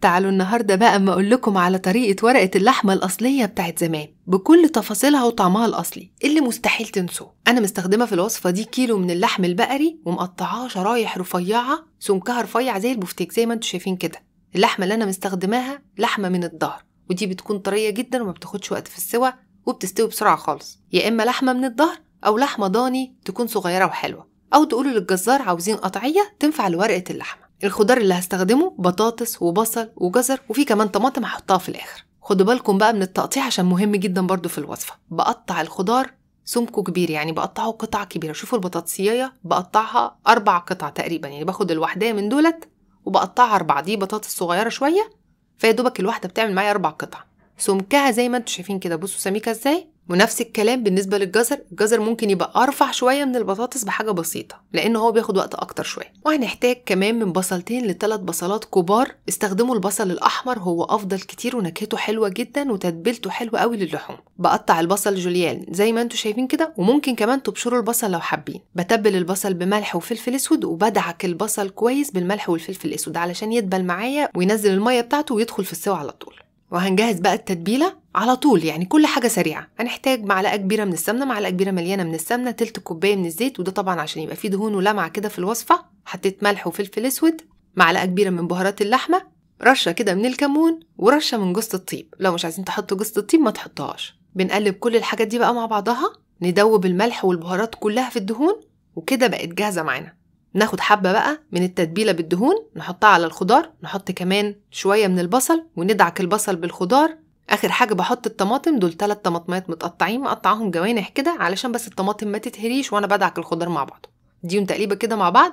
تعالوا النهارده بقى اما اقول لكم على طريقه ورقة اللحمة الاصلية بتاعت زمان بكل تفاصيلها وطعمها الاصلي اللي مستحيل تنسوه. انا مستخدمة في الوصفة دي كيلو من اللحم البقري ومقطعاه شرايح رفيعة سمكها رفيع زي البفتيك زي ما انتم شايفين كده. اللحمة اللي انا مستخدماها لحمه من الظهر، ودي بتكون طرية جدا وما بتاخدش وقت في السوى وبتستوي بسرعة خالص. يا اما لحمه من الظهر او لحمه ضاني تكون صغيرة وحلوه، او تقولوا للجزار عاوزين قطعية تنفع لورقه اللحمة. الخضار اللي هستخدمه بطاطس وبصل وجزر، وفي كمان طماطم هحطها في الاخر. خدوا بالكم بقى من التقطيع عشان مهم جدا برضو في الوصفة. بقطع الخضار سمكة كبير، يعني بقطعه قطع كبيرة. شوفوا البطاطسيه بقطعها 4 قطع تقريبا، يعني باخد الواحدة من دولت وبقطعها 4. دي بطاطس صغيرة شوية فيا دوبك الواحدة بتعمل معايا 4 قطع. سمكها زي ما انتم شايفين كده، بصوا سميكة ازاي. ونفس الكلام بالنسبة للجزر، الجزر ممكن يبقى ارفع شوية من البطاطس بحاجة بسيطة لان هو بياخد وقت اكتر شوية. وهنحتاج كمان من 2 ل 3 بصلات كبار. استخدموا البصل الاحمر، هو افضل كتير ونكهته حلوة جدا وتتبيلته حلوة قوي للحوم. بقطع البصل جوليان زي ما انتم شايفين كده، وممكن كمان تبشروا البصل لو حابين. بتبل البصل بملح وفلفل اسود، وبدعك البصل كويس بالملح والفلفل الاسود علشان يدبل معايا وينزل المية بتاعته ويدخل في السوا على طول. وهنجهز بقى التتبيله على طول، يعني كل حاجة سريعة. هنحتاج معلقه كبيرة من السمنة، معلقه كبيرة مليانة من السمنة، تلت كوباية من الزيت، وده طبعا عشان يبقى فيه دهون ولمعه كده في الوصفة. حطيت ملح وفلفل اسود، معلقه كبيرة من بهارات اللحمة، رشه كده من الكمون، ورشه من جوز الطيب. لو مش عايزين تحطوا جوز الطيب ما تحطوهاش. بنقلب كل الحاجات دي بقى مع بعضها، ندوب الملح والبهارات كلها في الدهون، وكده بقت جاهزة معانا. ناخد حبة بقى من التتبيلة بالدهون نحطها على الخضار، نحط كمان شوية من البصل وندعك البصل بالخضار. آخر حاجة بحط الطماطم، دول 3 طماطمات متقطعين، مقطعهم جوانح كده علشان بس الطماطم ما تتهريش وانا بدعك الخضار مع بعض. ديهم تقليبة كده مع بعض،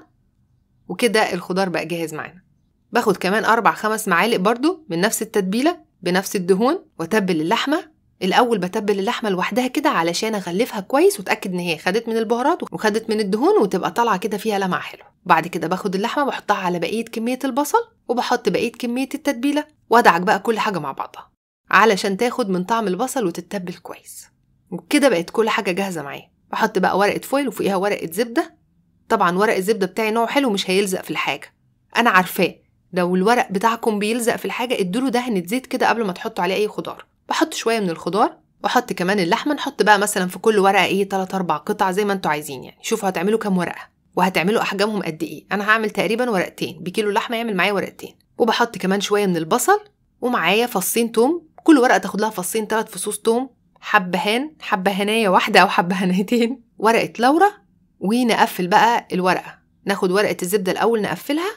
وكده الخضار بقى جاهز معانا. باخد كمان 4-5 معالق برضو من نفس التتبيلة بنفس الدهون، واتبل اللحمة. الأول بتبل اللحمة لوحدها كده علشان أغلفها كويس وأتأكد إن هي خدت من البهارات وخدت من الدهون وتبقى طالعة كده فيها لمعة حلوة. بعد كده باخد اللحمة بحطها على بقية كمية البصل، وبحط بقية كمية التتبيلة، وأدعك بقى كل حاجة مع بعضها علشان تاخد من طعم البصل وتتبل كويس. وبكده بقت كل حاجة جاهزة معايا. بحط بقى ورقة فويل وفوقيها ورقة زبدة. طبعا ورق الزبدة بتاعي نوعه حلو مش هيلزق في الحاجة، أنا عارفاه. لو الورق بتاعكم بيلزق في الحاجة ادوله دهنة زيت كده قبل ما تحطوا عليه أي خضار. بحط شوية من الخضار واحط كمان اللحمة. نحط بقى مثلا في كل ورقة ايه 3-4 قطع زي ما انتوا عايزين، يعني شوفوا هتعملوا كام ورقة وهتعملوا احجامهم قد ايه. انا هعمل تقريبا ورقتين، بكيلو لحمه يعمل معايا ورقتين. وبحط كمان شوية من البصل، ومعايا 2 توم، كل ورقة تاخد لها 2 3 فصوص توم، حبهان، حبهانيه واحدة او حبهانيتين، ورقة لورا. ونقفل بقى الورقة، ناخد ورقة الزبدة الاول نقفلها.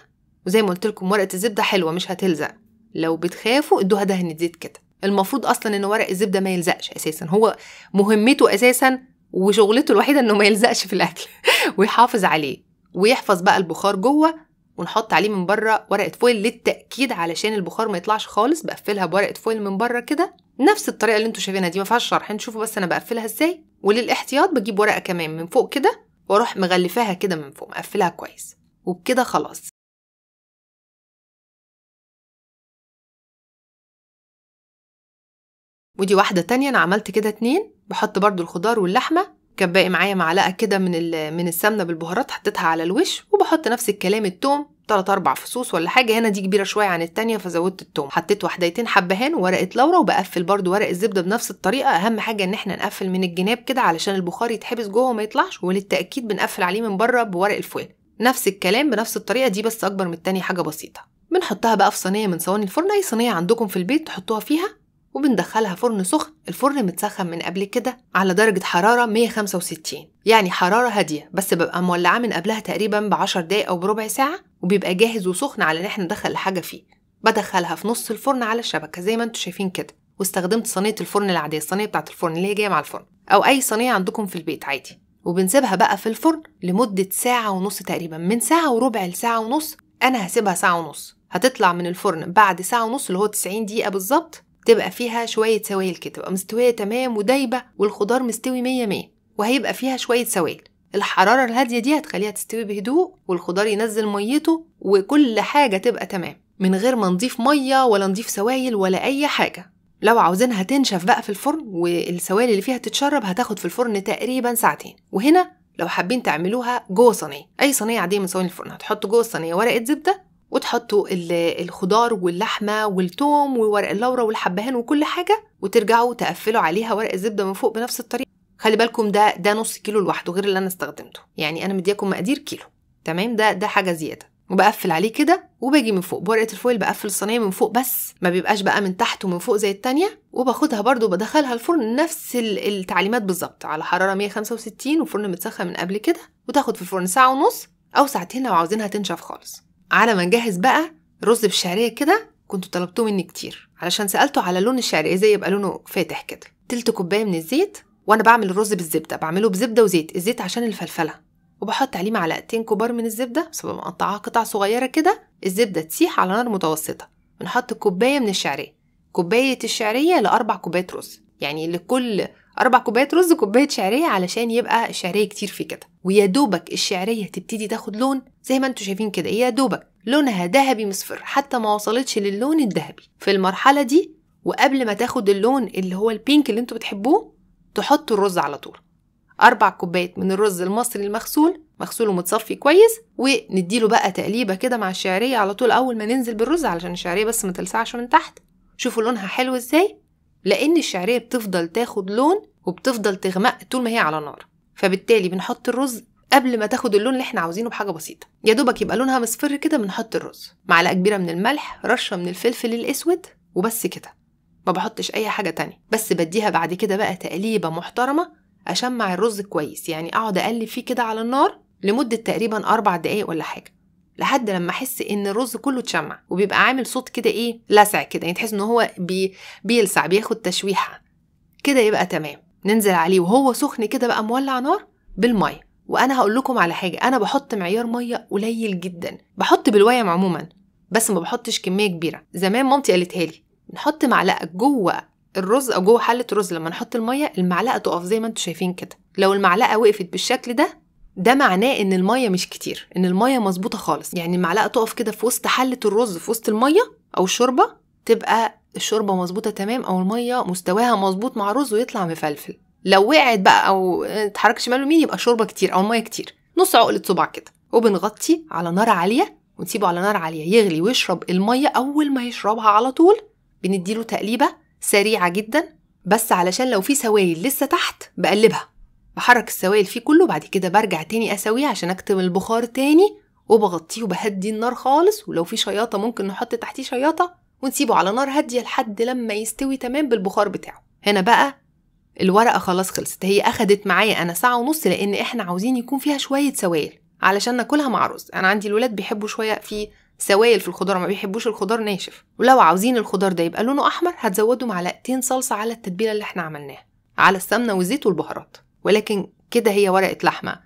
وزي ما قلت لكم ورقة الزبدة حلوة مش هتلزق، لو بتخافوا ادوها دهنه زيت كده. المفروض اصلا ان ورق الزبدة ما يلزقش اساسا، هو مهمته اساسا وشغلته الوحيدة انه ما يلزقش في الاكل ويحافظ عليه ويحفظ بقى البخار جوه. ونحط عليه من بره ورقة foil للتاكيد علشان البخار ما يطلعش خالص. بقفلها بورقه foil من بره كده، نفس الطريقة اللي انتوا شايفينها دي ما فيهاش شرح، نشوفوا بس انا بقفلها ازاي. وللاحتياط بجيب ورقة كمان من فوق كده واروح مغلفاها كده من فوق، مقفلها كويس. وبكده خلاص. ودي واحدة تانية أنا عملت كده 2. بحط برضو الخضار واللحمة، كان باقي معايا معلقة كده من السمنة بالبهارات حطيتها على الوش. وبحط نفس الكلام التوم 3-4 فصوص ولا حاجة، هنا دي كبيرة شوية عن التانية فزودت التوم. حطيت 2 حبهان وورقة لورا، وبقفل برضو ورق الزبدة بنفس الطريقة. أهم حاجة إن احنا نقفل من الجناب كده علشان البخار يتحبس جوه وما يطلعش، وللتأكيد بنقفل عليه من بره بورق الفويل. نفس الكلام بنفس الطريقة دي بس أكبر من التانية حاجة بسيطة. بنحطها بقى في صينية من صواني الفرن، أي صينية عندكم في البيت تحطوها فيها، وبندخلها فرن سخن. الفرن متسخن من قبل كده على درجة حرارة 165، يعني حرارة هادية، بس ببقى مولعاه من قبلها تقريبا ب10 دقايق أو بربع ساعة، وبيبقى جاهز وسخن على إن احنا ندخل الحاجة فيه. بدخلها في نص الفرن على الشبكة زي ما انتوا شايفين كده. واستخدمت صينية الفرن العادية، الصينية بتاعة الفرن اللي هي جاية مع الفرن، أو أي صينية عندكم في البيت عادي. وبنسيبها بقى في الفرن لمدة 1.5 ساعة تقريبا، من 1.25 ساعة ل 1.5 ساعة. أنا هسيبها 1.5 ساعة، هتطلع من الفرن بعد 1.5 ساعة اللي هو 90 دقيقة بالظبط. تبقى فيها شوية سوائل كده، تبقى مستوية تمام ودايبة، والخضار مستوي 100 100، وهيبقى فيها شوية سوائل. الحرارة الهادية دي هتخليها تستوي بهدوء، والخضار ينزل ميته، وكل حاجة تبقى تمام من غير ما نضيف مية ولا نضيف سوائل ولا أي حاجة. لو عاوزينها تنشف بقى في الفرن والسوائل اللي فيها تتشرب هتاخد في الفرن تقريبا 2 ساعة. وهنا لو حابين تعملوها جوه صينية، أي صينية عادية من صواني الفرن، هتحطوا جوه الصينية ورقة زبدة وتحطوا الخضار واللحمة والثوم وورق اللورة والحبهان وكل حاجة، وترجعوا تقفلوا عليها ورق الزبدة من فوق بنفس الطريقة. خلي بالكم ده نص كيلو لوحده غير اللي انا استخدمته، يعني انا مدياكم مقادير كيلو، تمام؟ ده حاجة زيادة. وبقفل عليه كده، وباجي من فوق بورقه ال foil بقفل الصينية من فوق بس، ما بيبقاش بقى من تحت ومن فوق زي التانية. وباخدها برده بدخلها الفرن نفس التعليمات بالظبط، على حرارة 165 وفرن متسخن من قبل كده، وتاخد في الفرن ساعة ونص او ساعتين لو عاوزينها تنشف خالص. على ما نجهز بقى رز بالشعريه كده، كنتوا طلبتوه مني كتير علشان سالتوا على لون الشعرية ازاي يبقى لونه فاتح كده. تلت كوباية من الزيت، وانا بعمل الرز بالزبده، بعمله بزبده وزيت، الزيت عشان الفلفله، وبحط عليه معلقتين كبار من الزبدة بس بقطعها قطع صغيرة كده. الزبدة تسيح على نار متوسطه. بنحط كوباية من الشعرية، كوباية الشعرية ل4 كوبايات رز، يعني لكل 4 كوبايات رز كوباية شعرية علشان يبقى الشعرية كتير في كده. ويا دوبك الشعرية تبتدي تاخد لون زي ما انتم شايفين كده، يا دوبك لونها ذهبي مصفر، حتى ما وصلتش للون الذهبي في المرحلة دي. وقبل ما تاخد اللون اللي هو ال pink اللي انتم بتحبوه، تحطوا الرز على طول. 4 كوبايات من الرز المصري المغسول، مغسول ومتصفي كويس، ونديله بقى تقليبه كده مع الشعرية على طول اول ما ننزل بالرز، علشان الشعرية بس ما تلسعش من تحت. شوفوا لونها حلو ازاي، لان الشعرية بتفضل تاخد لون وبتفضل تغمق طول ما هي على نار، فبالتالي بنحط الرز قبل ما تاخد اللون اللي احنا عاوزينه بحاجة بسيطة، يا دوبك يبقى لونها مصفر كده بنحط الرز. معلقه كبيرة من الملح، رشه من الفلفل الاسود، وبس كده، ما بحطش اي حاجة تانية. بس بديها بعد كده بقى تقليبه محترمه اشمع الرز كويس، يعني اقعد اقلب فيه كده على النار لمدة تقريبا 4 دقايق ولا حاجة، لحد لما احس ان الرز كله اتشمع، وبيبقى عامل صوت كده ايه، لسع كده، يعني تحس ان هو بيلسع، بياخد تشويحه كده، يبقى تمام. ننزل عليه وهو سخن كده بقى مولع نار بالمية. وانا هقول لكم على حاجة، انا بحط معيار مية قليل جدا، بحط بالويم عموما بس ما بحطش كمية كبيرة. زمان مامتي قالتها لي، نحط معلقه جوه الرز او جوه حله الرز، لما نحط المية المعلقة تقف زي ما انتم شايفين كده. لو المعلقة وقفت بالشكل ده، ده معناه ان المية مش كتير، ان المية مظبوطة خالص. يعني المعلقة تقف كده في وسط حله الرز، في وسط المية او الشوربة، تبقى الشوربة مظبوطة تمام، او المية مستواها مظبوط مع الرز ويطلع مفلفل. لو وقعت بقى او اتحركت شمال ويمين يبقى الشوربة كتير او المية كتير. نص عقله صباع كده، وبنغطي على نار عالية ونسيبه على نار عالية يغلي ويشرب المية. اول ما يشربها على طول بنديله تقليبه سريعة جدا، بس علشان لو في سوائل لسه تحت بقلبها، بحرك السوائل فيه كله. بعد كده برجع تاني اسويه عشان اكتم البخار تاني، وبغطيه وبهدي النار خالص. ولو في شياطه ممكن نحط تحتيه شياطه، ونسيبه على نار هادية لحد لما يستوي تمام بالبخار بتاعه. هنا بقى الورقة خلاص خلصت، هي اخدت معايا انا 1.5 ساعة، لان احنا عاوزين يكون فيها شوية سوائل علشان ناكلها مع رز. انا عندي الولاد بيحبوا شوية في سوائل في الخضار، ما بيحبوش الخضار ناشف. ولو عاوزين الخضار ده يبقى لونه احمر، هتزودوا معلقتين صلصه على التتبيله اللي احنا عملناها، على السمنة والزيت والبهارات. ولكن كده هي ورقة لحمه،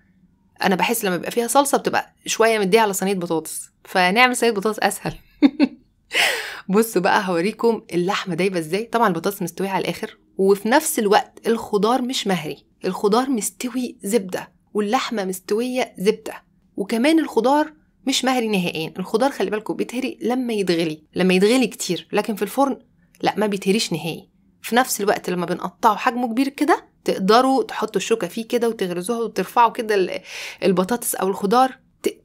انا بحس لما بيبقى فيها صلصه بتبقى شوية مديه على صينية بطاطس، فنعمل صينية بطاطس اسهل. بصوا بقى هوريكم اللحمة دايبه ازاي. طبعا البطاطس مستوية على الاخر، وفي نفس الوقت الخضار مش مهري، الخضار مستوي زبدة واللحمة مستوية زبدة، وكمان الخضار مش مهري نهائيا. الخضار خلي بالكم بيتهري لما يتغلي، لما يتغلي كتير، لكن في الفرن لا ما بيتهريش نهائي. في نفس الوقت لما بنقطعه حجمه كبير كده، تقدروا تحطوا الشوكة فيه كده وتغرزوها وترفعوا كده البطاطس او الخضار،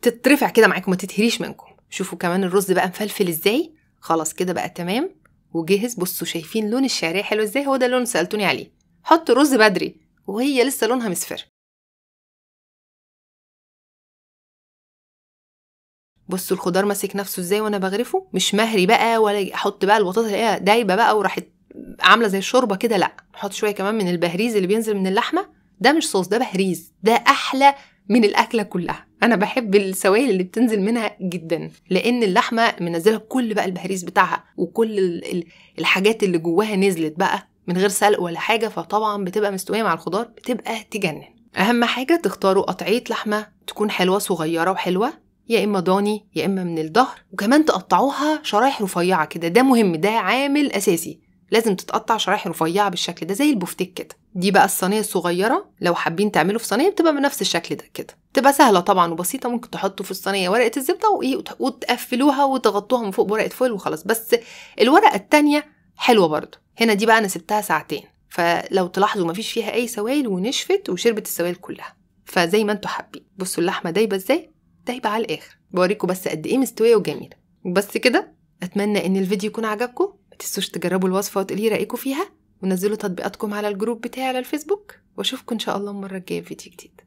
تترفع كده معاكم ما تتهريش منكم. شوفوا كمان الرز بقى مفلفل ازاي، خلاص كده بقى تمام وجهز. بصوا شايفين لون الشعرية حلو ازاي، هو ده اللون سالتوني عليه. حطوا الرز بدري وهي لسه لونها مصفر. بصوا الخضار ماسك نفسه ازاي وانا بغرفه، مش مهري بقى ولا احط بقى البطاطس اللي هي دايبه بقى وراحت عامله زي الشوربة كده، لا نحط شوية كمان من البهريز اللي بينزل من اللحمة. ده مش صوص، ده بهريز، ده احلى من الاكلة كلها. انا بحب السوائل اللي بتنزل منها جدا، لان اللحمة منزله كل بقى البهريز بتاعها وكل الحاجات اللي جواها نزلت بقى من غير سلق ولا حاجة، فطبعا بتبقى مستوية مع الخضار، بتبقى تجنن. اهم حاجة تختاروا قطعية لحمه تكون حلوة صغيرة وحلوه، يا اما ضاني يا اما من الظهر، وكمان تقطعوها شرايح رفيعة كده، ده مهم، ده عامل اساسي، لازم تتقطع شرايح رفيعة بالشكل ده زي البفتيك كده. دي بقى الصينية الصغيرة، لو حابين تعملوا في صينية بتبقى بنفس الشكل ده كده، تبقى سهلة طبعا وبسيطة. ممكن تحطوا في الصينية ورقة الزبدة وتقفلوها وتغطوها من فوق بورقه فويل وخلاص. بس الورقة الثانية حلوة برده. هنا دي بقى انا سبتها ساعتين، فلو تلاحظوا مفيش فيها اي سوائل ونشفت وشربت السوائل كلها، فزي ما انتوا حابين. بصوا اللحمة دايبه ازاي، دايبه على الاخر. بوريكم بس قد ايه مستوية وجميلة. وبس كده، اتمنى ان الفيديو يكون عجبكم. ما تنسوش تجربوا الوصفة وتقولي رايكم فيها، ونزلوا تطبيقاتكم على ال group بتاعي على الفيسبوك، واشوفكم ان شاء الله المرة الجاية في فيديو جديد.